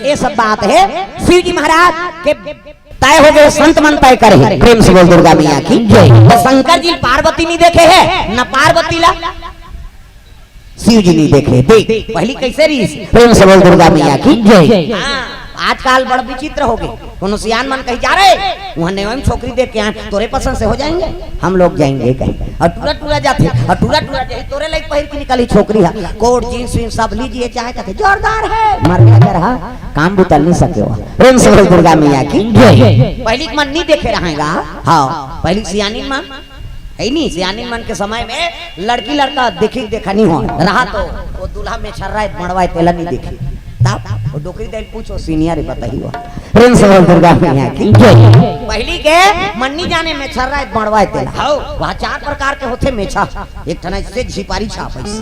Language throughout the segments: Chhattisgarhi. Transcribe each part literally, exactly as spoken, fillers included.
ये सब बात है। शिव जी महाराज के तय हो गए, संत मन तय करे हैं। प्रेम से बोल दुर्गा मैया की जय। तो शंकर जी पार्वती नहीं देखे है, न पार्वती ला शिव जी नहीं देखे। देख पहली कैसे रही। प्रेम से बोल दुर्गा मैया की जय। हाँ, आजकल बड़ विचित्र हो गए। कोनो सियान मन कहीं जा रहे, वहाँ नेवा में छोकरी देख के आए, तोरे पसंद से हो जाएंगे, हम लोग जाएंगे कहीं। और टूरा टूरा जाते, और टूरा टूरा जाए, तोरे लाइक पहिर के निकली छोकरी है, कोट जींस वींस सब लीजिए, चाहे कहते जोरदार है, मर गया कर हा, काम बुतल नहीं सके हो। प्रेम से बोल दुर्गा मैया की जय। पहली के मन नहीं देखे रहेगा। हाँ, पहली सियानी मन है नहीं, सियानी मन के समय में लड़की लड़का देखी देखा नहीं हो रहा, तो वो दूल्हा में छर्रा है, मड़वा है, तेला नहीं देखी। तब वो डोकरी दैल पूछो सीनियर है, बताइए। प्रेम से बोल दुर्गा मैया की जय। पहली के मन नहीं जाने में छर्रा है, मड़वा है, तेला। हाँ, वहाँ चार प्रकार के होते मेछा। एक ठना इससे झिपारी छाप इससे।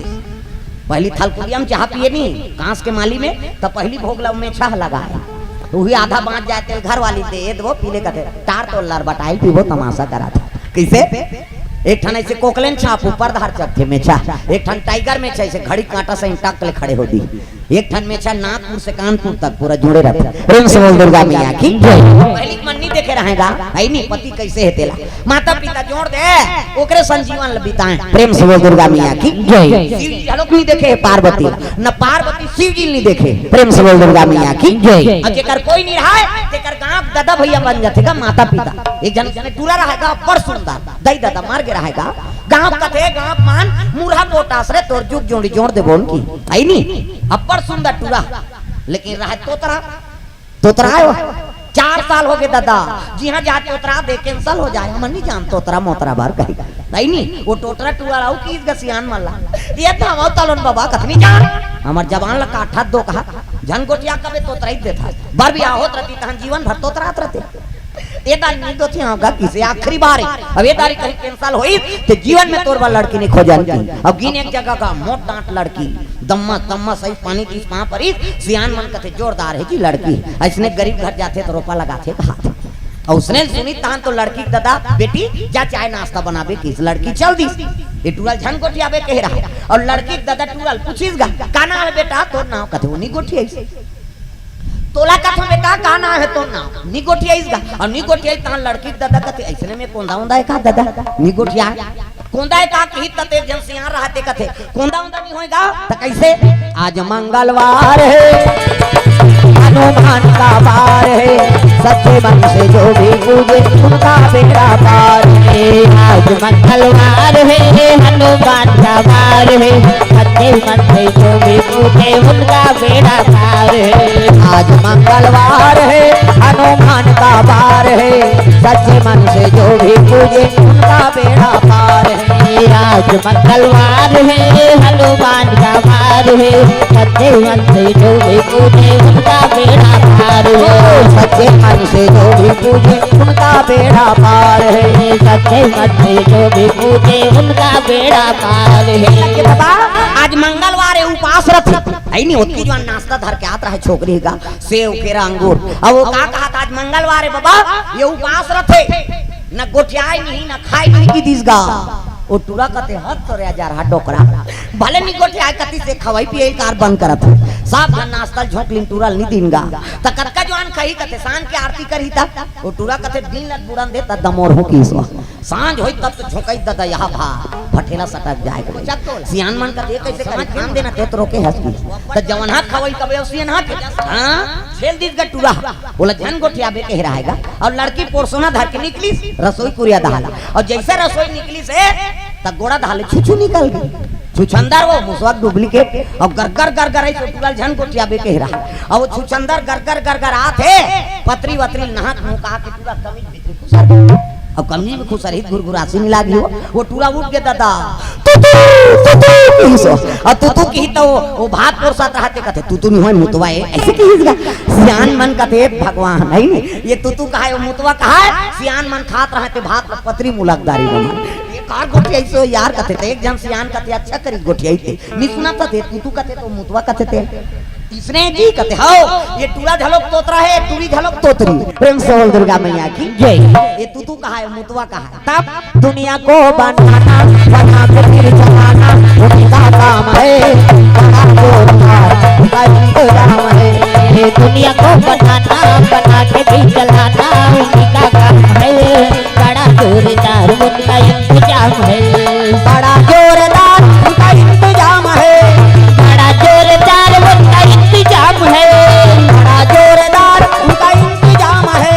पहली थलकुलिया में चाह पिए नहीं, कांस के माली में, तो पहली भोग ला मेछा लगा है। वही आधा बांच जाए, तेल घर वाली दे, ये दो पीले का थे, टार तो लर बटाई पीबो, तमाशा करा था। कैसे? एक ठन ऐसे कोकलेन छाप ऊपर धार चढ़ते मेछा, एक ठन टाइगर मेछा, ऐसे घड़ी कांटा से इंटाक ले खड़े हो दी। एक ठन मेछा नागपुर से कानपुर तक पूरा जुड़े रहते। प्रेम से बोल दुर्गा मैया की जय। पहली के मन नहीं देखे रहेगा, है नहीं पति कैसे है तेला। माता पिता जोड़ दे, ओकरे संजीवन ल बिताए। प्रेम से बोल दुर्गा मैया की जय। शिव जी हलोक नहीं देखे है पार्वती, न पार्वती शिव जी नहीं देखे। प्रेम से बोल दुर्गा मैया की जय। और जेकर कोई नहीं रहा है, जेकर गांव दादा भैया बन जाते का माता पिता। एक जन जने टूरा रहेगा, बड़ सुंदर, दई दादा मार के रहेगा। गांव कथे, गांव मान, मुरहा पोटास रे, तोर जुग जोड़ी जोड़ दे बोन की। आई नहीं, अब्बड़ सुंदर टूरा, लेकिन रहे तोतरा, तोतरा आयो। चार साल हो गए दादा, जी हाँ, जा तोतरा दे, कैंसिल हो जाए, हम नहीं जान तोतरा मोतरा बार कही। नहीं नहीं, वो टोटरा टूरा रहू की इस गसियान मल्ला। ये तो हम तलन बाबा कथनी जान, हमार जवान ला काठा दो कहा, झन गोटिया कबे तोतरा ही देता। बार भी आहोत रहती, तहन जीवन भर तोतरात रहते। ए दारी नहीं तो थी, हाँ, गा किसे आखिरी बार है। अब ए दारी कहीं कैंसिल होई, तो जीवन में तोर वाला लड़की नहीं खोजन की। अब गिन एक जगह का मोट डांट लड़की, दम्मा, दम्मा सही पानी की पाँव परी, सियान मन कथे जोरदार है जी लड़की। ऐसने गरीब घर जाते तो रोपा लगाते तो हाथ। और उसने सुनी तान तो लड़की के दादा, "बेटी, जा चाय नाश्ता बनाबे," किस लड़की चल दी। ये टूरल झन गोठियाबे कह रहा है। और लड़की के दादा टूरल पूछिस गा, "का नाम है बेटा तोर नाम?" कथे, "वो नहीं गोठियाई।" तोला कथों बेटा, का नाम है तोर नाम? नी गोठियाइस गा। और नी गोठियाइस तहां लड़की के दादा कथे, "अइसने में कोंदा ओंदा है का दादा? नी गोठिया है।" कोंदा है का कही तते एक झन सियान रहते कथे, "कोंदा ओंदा नहीं होएगा।" त कैसे? आज मंगलवार है, हनुमान का वार है, सच्चे मन से जो भी पूजे, उनका बेड़ा पार है। आज मंगलवार है, हनुमान का वार है, सच्चे मन से जो भी पूजे, उनका बेड़ा पार है। आज मंगलवार है, हनुमान का वार है, सच्चे मन से जो भी पूजे, उनका बेड़ा पार है। आज मंगलवार है, हनुमान का वार है, सच्चे मन से जो भी पूजे, उनका बेड़ा पार है। सच्चे मन से जो भी पूजे, उनका बेड़ा पार है। सच्चे मन से जो भी पूजे, उनका बेड़ा पार है। बाबा, आज मंगलवार है, उपास रथे। है नहीं, ओतकी जुवान नाश्ता धर के आत रहे छोकरी का, सेव, केरा, अंगूर। अब वो का कहा था, "आज मंगलवार है बाबा, ये उपास रथे, न गोठियाए नहीं, न खाए नहीं," की दिस गा। वो टूरा कथे, "हद तो रे जा रहा डोकरा, भले नहीं गोठियाए कती से खवाई पिए कार बंद करत है, सब झन नाश्ता झोंक लिन टूरा नहीं दिन गा।" त कतका जुवान खही कथे, "शान के आरती करही त।" वो टूरा कथे, "दिन लत बुड़न दे त दमोर हो किसवा।" सांझ होई तब तो झोंकई दादा यहाँ भा फठेला सटक जाए के। सियान मन का देख कैसे करी, खान देना ते तो रोके हंस की। त जवन हाथ खवाई तबे सियान हाथ। हाँ, छेल दिस गा टूरा। बोला, "झन गोठियाबे कह रहा है गा।" और लड़की पोरसोना धर के निकली रसोई कुरिया दहाला। और जैसे रसोई निकली से त गोड़ा दहाले छुछू निकल गई। छुछंदर वो मुसवा डुप्लीकेट। और गरगर गरगर ऐसे टूरा झन गोठियाबे कह रहा। और वो छुछंदर गरगर गरगर आथे, पतरी वतरी नहात मुँह कहा के टूरा कमीज भीतरी खुसर गई। अब कमीज में खुसर ही घुरघुरासी नहीं लागी हो, वो टूरा उठ के दादा, "तू तू, तू तू," कही सो। और तू तू कही तो वो, वो भात पोरसात रहते कहते, "तू तू नहीं होए, मुतवा है," ऐसे कही इसका। सियान मन कहते, "भगवान है नहीं, ये तू तू कहा है, वो मुतवा कहा है?" सियान मन खात रहते भात में पतरी मुलकदारी बना। ये कार गोठियाई सो यार कहते थे, एक जन सियान कहते, "अच्छा करी गोठियाई थे, नहीं सुना था थे, तू तू कहते तो मुतवा कहते थे।" इसने जी कहते हो, ये टूरा झलोक तोतरा है, टूरी झलोक तोतरी। प्रेम से बोल दुर्गा मैया की जय। ये तू तू कहा है, मुतवा कहा है? तब दुनिया को बनाना, बना के फिर चलाना, उनका काम है। बड़ा जोरदार का इंतजाम है। ये दुनिया को बनाना, बना के फिर चलाना, उनका काम है। बड़ा जोरदार उनका इंतजाम है। बड़ा जोरदार उनका इंतजाम है। बड़ा जोरदार उनका इंतजाम है। बड़ा जोरदार उनका इंतजाम है।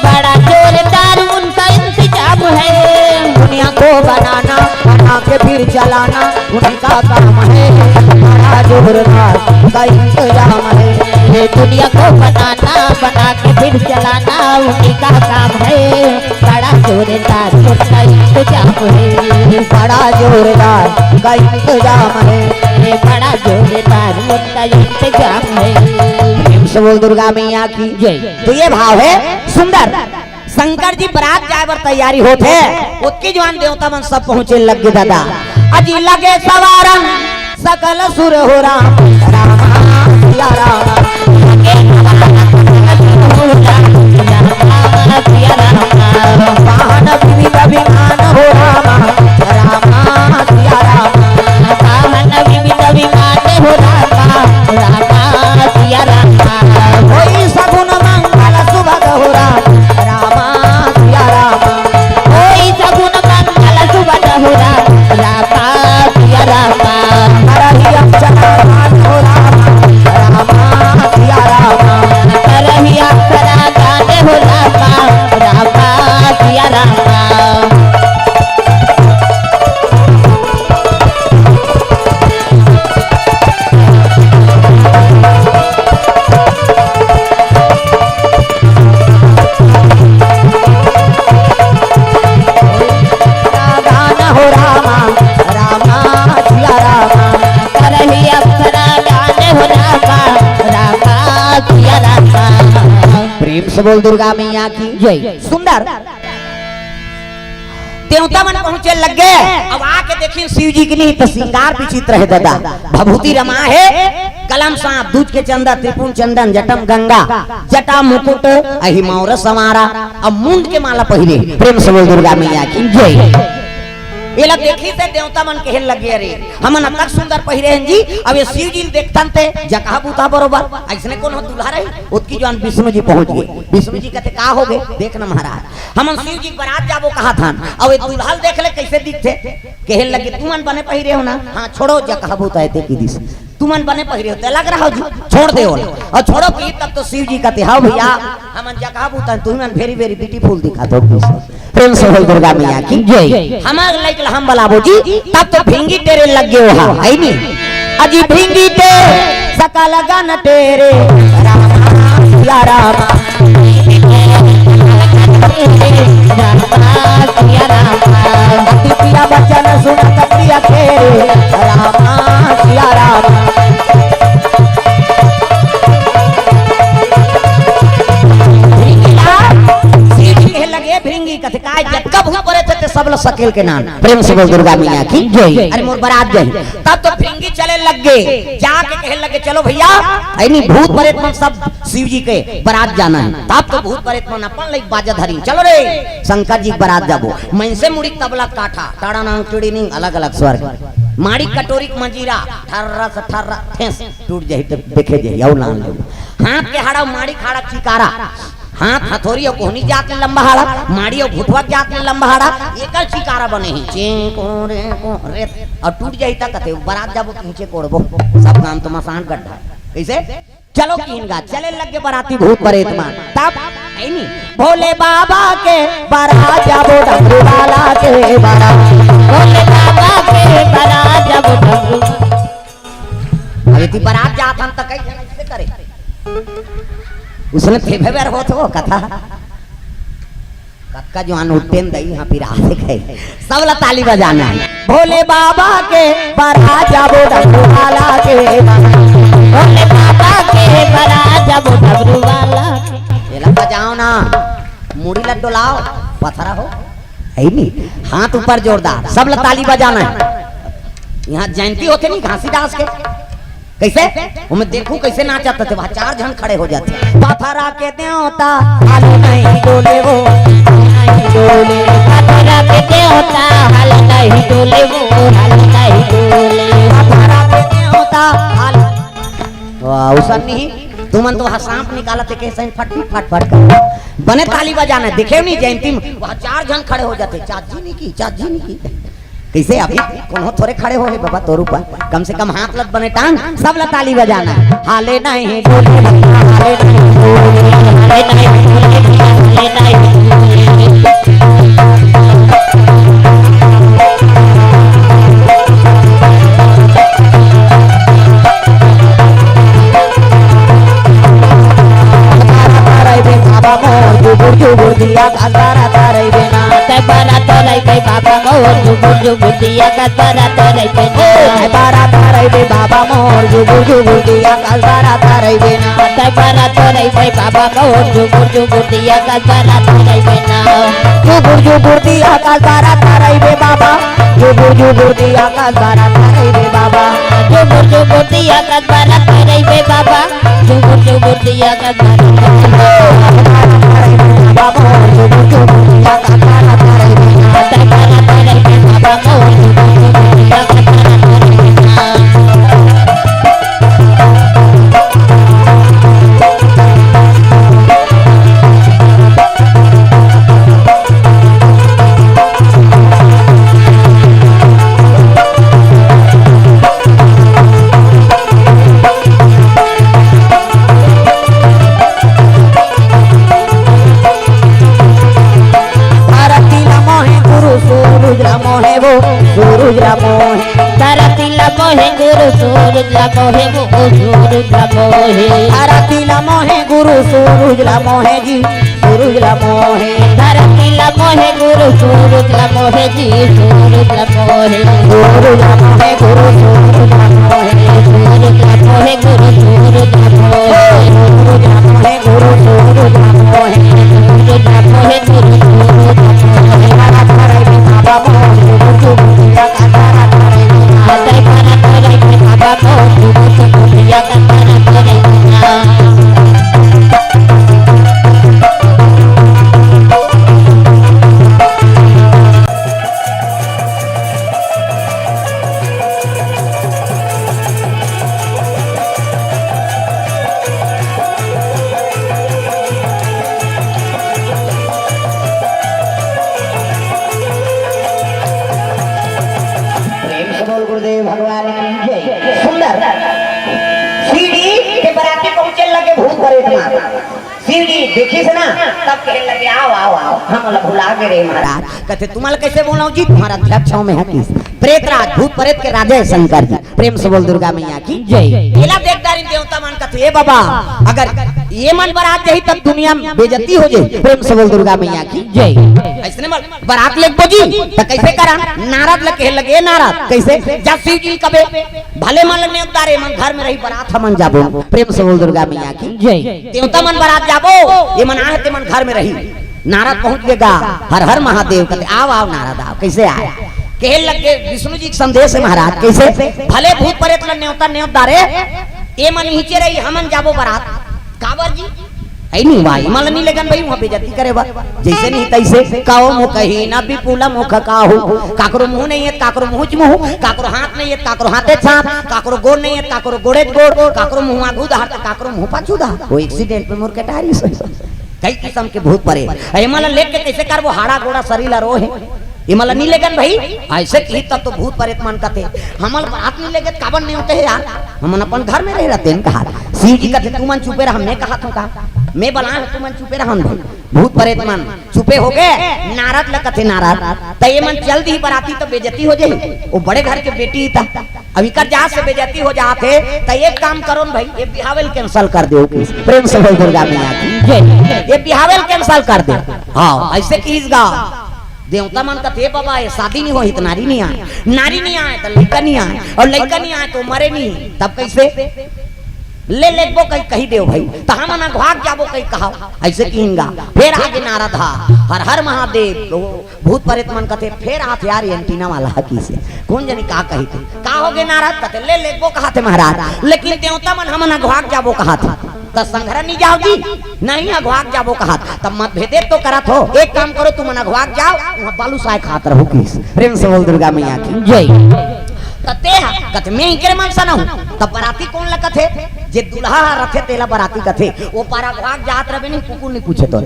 बड़ा जोरदार उनका इंतजाम है। दुनिया को बनाना, बना के फिर चलाना, उनका काम है। बड़ा जोरदार उनका इंतजाम है। ये दुनिया को बनाना, बना के फिर चलाना, उनका काम है। बड़ा जोरदार उनका इंतजाम है। बड़ा जोरदार उनका इंतजाम है। ये बड़ा जोरदार उनका इंतजाम है। प्रेम से बोल दुर्गा मैया की जय। तो ये भाव है सुंदर। शंकर जी बरात जाए बर तैयारी होत हे, ओतकी जुवान देवता मन सब पहुंचे लग गे दादा। अजी लगे सवारन सकल सुर हो राम, राम सिया राम। वाहन विविध विमान हो राम, राम सिया राम। वाहन विविध विमान हो राम, राम सिया राम। होई सगुन मंगल सुभग हो राम, राम सिया राम। होई सगुन मंगल सुभग हो राम, राम सिया राम। करही अक्षरा दान हो राम, राम सिया राम। करही अक्षरा दान हो राम, राम सिया राम। गान हो रामा, रामा सिया रामा। करही अप्सरा गान हो रामा, रामा सिया रामा। प्रेम से बोल दुर्गा मैया की जय। सुंदर। देवता मन पहुंचे लग गे। अब आके देखिन शिव जी के नहीं तो श्रृंगार विचित्र है दादा। भभूति रमा है, कलम सांप, दूज के चंदा, त्रिपुण चंदन, जटम गंगा, जटा मुकुट, अहि मौर संवारा, अब मुंड के माला पहिरे। प्रेम से बोल दुर्गा मैया की जय। एला देखी से देवता मन कहे लगे, अरे हमन अतक सुंदर पहिरे हन जी, अब ये शिव जी ल देखथन ते जकहा बूता बरोबर, अइसने कोनो दूल्हा रही। ओतकी जुवान विष्णु जी पहुंच गे। विष्णु जी कहते, का हो गे, देख न महाराज, हमन शिव जी के बरात जाबो कहाथन, अउ ए दूल्हा ल देख ले कइसे दिखथे। कहे लगे, तुमन बने पहिरे हो ना? हाँ, छोड़ो, जकहा बूता हे ते की दिस। तुमन बने पहिरे हो, ते लग रहा हो जी, छोड़ दे ओला। अउ छोड़ो कि तब तो शिव जी कहते, हाँ भैया, हमन जकहा बूता हन, तुमन very very beautiful दिखत हो। प्रेम से बोल दुर्गा मैया की जय। हमर लइक ल हम बलाबो जी, तब तो भिंगी टेरे लग गे ओहा, है नी? अजी भिंगी टेर सकल गन टेरे, रामा सिया रामा। अति पिया बचन सुनत पिया टेरे, रामा सिया रामा। भिंगी ला, सीढ़ी कहे लगे, भिंगी कथे, काय जतका भूत परेत हे ते सब ल सकेल के नान। प्रेम से बोल दुर्गा मैया की जय। अरे मोर बरात जाही। तब तो भिंगी चले लग गे, जाके कहे लगे, चलो भैया, ऐनी भूत परेत मन सब शिव जी के बरात जाना है। तब तो भूत परेत मन अपन लइक बाजा धरी, चलो रे, शंकर जी के बरात जाबो। मनसे मुड़ी तबला काठा, टाड़ा नांग टुड़ी निंग, अलग अलग स्वर। माड़ी कटोरी के मंजीरा, ठर्रा से ठर्रा, ठेस, टूट जाही तो देखे जाही, अउ लान लेबो। हाथ के हाड़ा, माड़ी के हाड़ा चिकारा, हाथ हथौरी अउ कोहनी जात ले लंबा हाड़ा, माड़ी अउ घुटवा जात ले लंबा हाड़ा, एकर चिकारा बने हे। चें को रे को रे, अउ टूट जाही त कथे, बरात जाबो त नीचे कोड़बो, सब काम तो मसान गड्ढा। कइसे? चलो किहिन गा, चले लग गे बराती भूत परेत मन। तब, ऐनी, भोले बाबा के बरात जाबो, डमरू वाला के बरात। भोले बाबा के बरात जाबो, डमरू। अब यदि बरात जात हन त कई झन अइसे करे। उसने फेफे बेर होत हो कथा। कतका जुवान उठते न दई, हाँ, पिरात हे। सब ला ताली बजाना है। भोले बाबा के बरात जाबो, डमरू वाला के। भोले बाबा के बरात जाबो, डमरू वाला के। एला बजाओ ना, मुड़ी ला डोलाओ, पथरा हो। है नी? हाथ ऊपर जोरदार, सब ला ताली बजाना है। यहाँ जयंती होथे नी घासीदास के, कइसे? ओमे देखहू कइसे नाचत हे, वहाँ चार झन खड़े हो जाथे। पथरा के देवता हाल नहीं डोले वो, नहीं डोले। पथरा के देवता हाल नहीं डोले वो, हाल नहीं डोले। पथरा के देवता हाल। वाह, उसन नहीं, तुमन तो वहाँ सांप निकालत हे, कइसे फट, फट, फट, फट कर। बने ताली बजाना, देखे नहीं जयंती में, वहाँ चार झन खड़े हो जाथे, चाची नहीं की, चाची नहीं की। कइसे अभी कोनो थोरे खड़े हो हे बाबा तोर ऊपर, कम से कम हाथ लत बने टांग, सब ला ताली बजाना। हाले नहीं डोले, हाले नहीं डोले, हाले नहीं डोले, हाले नहीं डोले। जुगुर जुगुर दिया का तारा तारा बे ना। तै बरा तो रहिबे बाबा मोर, जुगुर जुगुर दिया का बरा तो रहिबे ना। ए, तै बरा तो रहिबे बाबा मोर, जुगुर जुगुर दिया का बरा तो रहिबे ना। तै बरा तो रहिबे बाबा मोर, जुगुर जुगुर दिया का बरा तो रहिबे ना। जुगुर जुगुर दिया का बरा तो रहिबे बाबा, जुगुर जुगुर दिया का बरा तो रहिबे बाबा। जुगुर जुगुर दिया का बरा तो रहिबे बाबा, जुगुर जुगुर दिया का बरा तो रहिबे बाबा। धरती ला मोहे गुरु सूरज ला मोहे वो, सूरज ला मोहे। धरती ला मोहे गुरु सूरज ला मोहे वो, सूरज ला मोहे। धरती ला मोहे गुरु सूरज ला मोहे जी, सूरज ला मोहे। धरती ला मोहे गुरु सूरज ला मोहे जी, सूरज ला मोहे। सूरज ला मोहे गुरु सूरज ला मोहे। सूरज ला मोहे गुरु सूरज ला मोहे। सूरज ला मोहे गुरु सूरज ला मोहे। सूरज ला मोहे गुरु सूरज ला मोहे। प्रेम से बोल गुरुदेव भगवान की जय। सुंदर। सीढ़ी के बराती पहुंचे लगे भूत प्रेत मार। सीढ़ी देखिस ना, तब कहे लगे, "आओ, आओ, आओ, हम ला भुला गे रे महाराज।" कथे, "तुम्हारा कैसे बोलाऊं जी, तुम्हारा अध्यक्ष हूं मैं।" हकीस प्रेत राज, भूत प्रेत के राजा है शंकर जी। प्रेम से बोल दुर्गा मैया की जय। एला देख डारिन देवता मन कथे, "ए बाबा, अगर ये मन बरात जाही तब दुनिया में बेइज्जती हो जाही।" प्रेम से बोल दुर्गा मैया की जय। ऐसने मन बरात लेगबो जी, त कैसे करा? नारद ल कहे लगे, "ए नारद, कैसे?" जा शिव जी कबे, "भले मन ल नेवता रे, मन घर में रही, बरात हमन जाबो।" प्रेम से बोल दुर्गा मैया की जय। देवता मन बरात जाबो, ये मन आहे ते मन घर में रही। नारद पहुंच गे गा, "हर हर महादेव," कथे, "आओ, आओ नारद, आओ।" कैसे आए? कहे लगे, "विष्णु जी के संदेश है महाराज।" कैसे? "भले भूत प्रेत ल नेवता नेवत डारे, ये मन नीचे रही, हमन जाबो बरात।" "काबर जी?" "ऐ नहीं भाई, मला नहीं लेगन भाई, वहाँ बेइज्जती करे बर।" जैसे नहीं तैसे, "कहो मुखहीन विपुल मुख काहू।" काकरो मुंह नहीं है, काकरो मुंह च मुंह, काकरो हाथ नहीं है, काकरो हाथे च हाथ, काकरो गोड़ नहीं है, काकरो गोड़े च गोड़, काकरो मुंह आगू धार, काकरो मुंह पाछू धार। वो एक्सीडेंट में मोर कटारी से कई किस्म के भूत प्रेत। एमन ला लेके कैसे करबो? हाड़ा गोड़ा सरीर ला रोहे। एमन ला नी लेगन भाई। ऐसे की तब तो भूत प्रेत मन कथे, "हमन ला बरात नी लेगे त काबर नेवते हे यार? हमन अपन घर में रहे रहते हैं," कहा। शिव जी कथे, "तुमन चुपे रहा, मैं कहा थों का? मैं बलाए हूं, तुमन चुपे रहा भाई।" भूत प्रेत मन चुपे हो गए। नारद ला कथे, "नारद, त एमन चल दी बराती तो बेइज्जती हो जाही। वो बड़े घर के बेटी था।" अब इकर जात से बेइज्जती हो जात हे, त एक काम करो न भाई, ये बिहाव ल cancel कर देव। प्रेम से बोल दुर्गा मैया की जय। ये बिहाव ल cancel कर देव। हाँ, ऐसे किहिस गा। देवता मन कथे, "बाबा, ये शादी नहीं होही त नारी नहीं आए, नारी नहीं आए त लइका नहीं आए, और लइका नहीं आए त मरे नहीं।" तब कैसे? ले लेगबो कही, कही देव भाई, त हमन अघवाक जाबो कही कहा। अइसे किहिन गा। फेर आगे नारद हा, हर हर महादेव। तो भूत परेत मन कथे, "फेर आत यार, एंटीना वाला ह किसे, कोन जनी का कही थे।" "का होगे नारद?" कथे, "ले लेगबो कहा थे महाराज, लेकिन देवता मन हमन अघवाक जाबो कहा थे।" "त संघरा नी जाव जी?" "नहीं, अघवाक जाबो कहा थे।" "तब मतभेदे तो करत हो, एक काम करो, तुमन अघवाक जाव, वहाँ बालूसाय खात रहो किस।" प्रेम से बोल दुर्गा मैया की जय। त ते हा कथे, "मैं इकरे मन से न हूँ।" तब बराती कोन ल कथे? जे दूल्हा ह रथे तेला बराती कथे। ओ पार अघवाक जात रहे नहीं, कुकुर नहीं पूछे तो।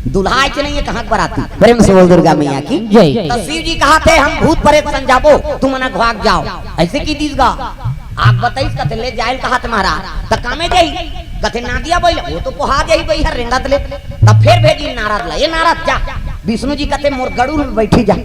दूल्हा आइच नहीं है, कहाँ के बराती? प्रेम से बोल दुर्गा मैया की जय। त शिव जी कहा थे, "हम भूत परेत संग जाबो, तुमन अघवाक जाव।" अइसे किहिस गा। आग बताइस कथे, "ले जायल कहा थे महाराज।" "त कामे जाही?" कथे, "नादिया बइला।" "वो तो पोहा जाही बइहा रेंगत ले।" तब फेर भेजिन नारद ला, "ये नारद जा।" विष्णु जी कथे, "मोर गरुड़ में बइठी जा।"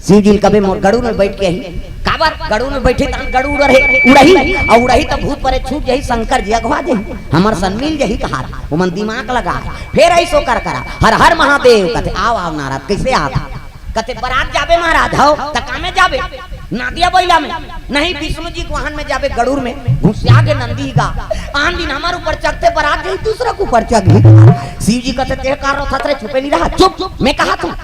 शिव जी कबे मोर गरुड़ में बइठ के आही। काबर? गरुड़ में बइठी तहन गरुड़ उड़ही, उड़ही, अउ उड़ही त भूत परेत छूट जाही, शंकर जी अघवा जाही, हमर सन मिल जाही कहा। ओमन दिमाग लगाय। फेर अइसो कर करा, "हर हर महादेव।" कथे, "आव, आव नारद, कइसे आत?" कथे, "बरात जाबे महाराज।" "हव।" "त कामे जाबे?" "नादिया बइला में।" "नहीं, विष्णु जी के वाहन में जाबे, गरुड़ में।" घुसिया गे नंदी गा। आन दिन हमर ऊपर चघथे, बरात जाही दूसरा के ऊपर चघही। शिव जी कथे, "ते का रोथस रे, चुपे नहीं रहा, चुप, मैं कहा था।"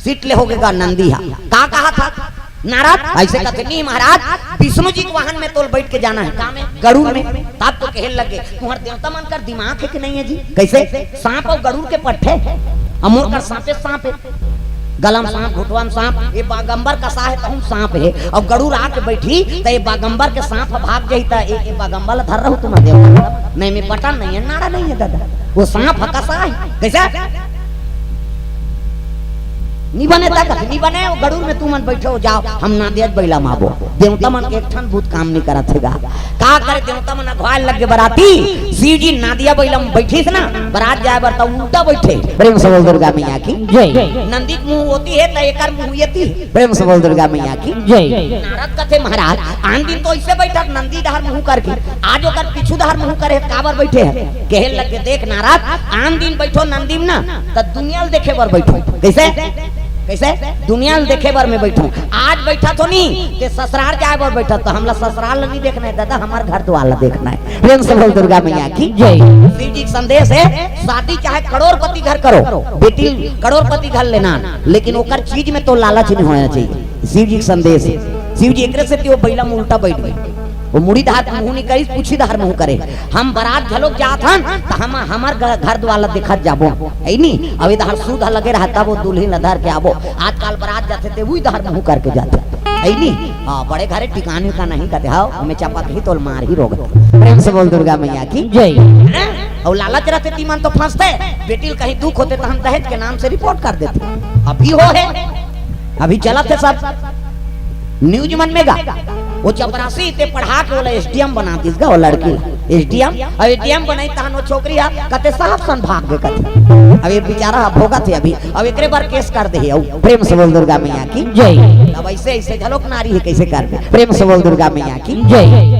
सीट ले होगे गा नंदी हा। "का कहा था नारद?" अइसे कथे, "नहीं महाराज, विष्णु जी के वाहन में तोल बइठ के जाना है।" "का में?" "गरुड़ में।" तब तो कहे लगे, "तुम्हर देवता मन कर दिमाग है कि नहीं है जी? कइसे सांप अउ गरुड़ के पट्ठे, अउ मोर कर सांपे सांप है, गला में सांप, घुटवा में सांप, ये बागंबर कसा है तहूँ सांप है, अउ गरुड़ आके बइठी त ये बागंबर के सांप भाग जाही त ये, ये बागंबर ला धर रहू तुम्हर देवता, नहीं में बटन नहीं है, नाड़ा नहीं है दादा, वो सांप ह कसा है।" कइसे? "नी बने तक, नी बने, वो गरुड़ में तुमन बइठे हो, जाव, हम नादिया बइला में आबो।" देवता मन के एक ठन भूत काम नी करत हे गा। का करे, देवता मन अघवाय लग गे बराती। शिव जी नादिया बइला में बइठिस ना, बरात जाय बर त उल्टा बइठे। प्रेम से बोल दुर्गा मैया की जय। नंदी के मुंह ओती हे त एकर मुंह एती हे। प्रेम से बोल दुर्गा मैया की जय। नारद कथे, "महाराज, आन दिन तो अइसे बइठत नंदी डहर मुंह करके, आज ओकर पीछू डहर मुंह करे, काबर बइठे हे?" कहे लगे, "देख नारद, आन दिन बइठो नंदी में ना, त दुनिया ल देखे बर बइठो।" कइसे? कइसे? "दुनिया ल देखे बर मैं बइठो। आज बइठत हो नी, ते ससुराल जाय बर बइठत, त हमला ससुराल ल नी देखना है दादा, हमर घर दुआर ल देखना है।" प्रेम से बोल दुर्गा मैया की जय। शिव जी के संदेश है, शादी चाहे करोड़पति घर करो, बेटी करोड़पति घर लेना, लेकिन ओकर चीज में तो लालच नहीं होना चाहिए। शिव जी के संदेश है। शिव जी एकरे सेती वो बइला में उल्टा बइठ गे। वो मुड़ी डहर मुंह नी करिस, पूछी डहर मुंह करे। "हम बरात घलोक जात हन, त हम, हमर घ-, घर दुआर ल देखत जाबो, है नी? अब ए डहर सूद ह लगे रहत, तब वो दुल्हिन ल धर के आबो। आजकल बरात जाथे, ते उही डहर मुंह करके जाथे, है नी? हाँ, बड़े घरे टिकानी का नहीं कहते, हाँ, हमें चपत ही तोल मार ही रोग।" प्रेम से बोल दुर्गा मैया की जय। हैं? अउ लालच रहते तीमन तो फंसते, बेटी ल कहीं दुख होते त हम दहेज के नाम से रिपोर्ट कर देते। अभी हो है, अभी चलत हे सब न्यूज मन में गा। वो चपरासी ते पढ़ा के ओला एसडीएम बना दिस गा, वो लड़की ला एसडीएम। अब एसडीएम बनाई तहन वो छोकरी हा कते साहब सन भाग गे कते। अब ये बेचारा हा भोगत हे अभी, अब एकरे बर केस कर दे हे। अउ प्रेम से बोल दुर्गा मैया की जय। अब अइसे, अइसे घलोक नारी हे, कइसे कर दे? प्रेम से बोल दुर्गा मैया की जय।